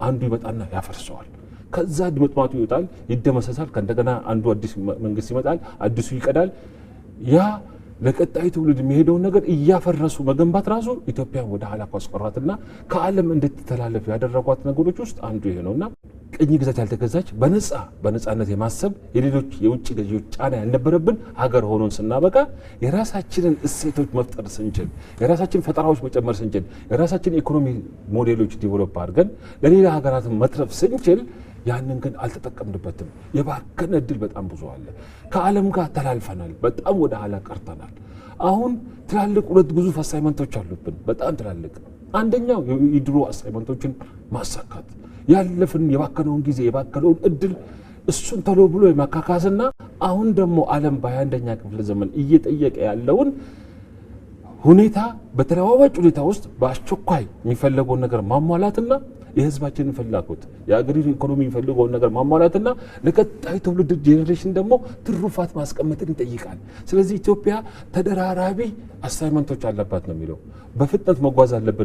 አንዱ ይመጣና ያፈርሰዋል። ከዛ ድምጥማጡ ይወጣል፣ ይደመሰሳል። ከእንደገና አንዱ አዲስ መንግስት ይመጣል፣ አዲሱ ይቀዳል። ያ ለቀጣይ ትውልድ የሚሄደውን ነገር እያፈረሱ መገንባት ራሱ ኢትዮጵያን ወደ ኋላ ካስቆራትና ከዓለም እንድትተላለፍ ያደረጓት ነገሮች ውስጥ አንዱ ይሄ ነውና፣ ቅኝ ግዛት ያልተገዛች፣ በነጻነት የማሰብ፣ የሌሎች የውጭ ገዢዎች ጫና ያልነበረብን ሀገር ሆኖን ስናበቃ፣ የራሳችንን እሴቶች መፍጠር ስንችል፣ የራሳችን ፈጠራዎች መጨመር ስንችል፣ የራሳችን ኢኮኖሚ ሞዴሎች develop አድርገን ለሌላ ሀገራት መትረፍ ስንችል፣ ያንን ግን አልተጠቀምንበትም። የባከነ እድል በጣም ብዙ አለ። ከዓለም ጋር ተላልፈናል። በጣም ወደ ኋላ ቀርተናል። አሁን ትላልቅ ሁለት ግዙፍ assignment ኦች አሉብን። በጣም ትላልቅ። አንደኛው የድሮ assignment ኦችን ማሳካት፣ ያለፍን የባከነውን ጊዜ፣ የባከነውን እድል እሱን ቶሎ ብሎ የማካካስና አሁን ደግሞ ዓለም በ21ኛ ክፍለ ዘመን እየጠየቀ ያለውን ሁኔታ በተለዋዋጭ ሁኔታ ውስጥ በአስቸኳይ የሚፈለገውን ነገር ማሟላትና የህዝባችንን ፍላጎት፣ የአገሪቱ ኢኮኖሚ የሚፈልገውን ነገር ማሟላትና ለቀጣይ ትውልድ generation ደግሞ ትሩፋት ማስቀመጥን ይጠይቃል። ስለዚህ ኢትዮጵያ ተደራራቢ assignment ኦች አለባት ነው የሚለው። በፍጥነት መጓዝ አለብን ነው።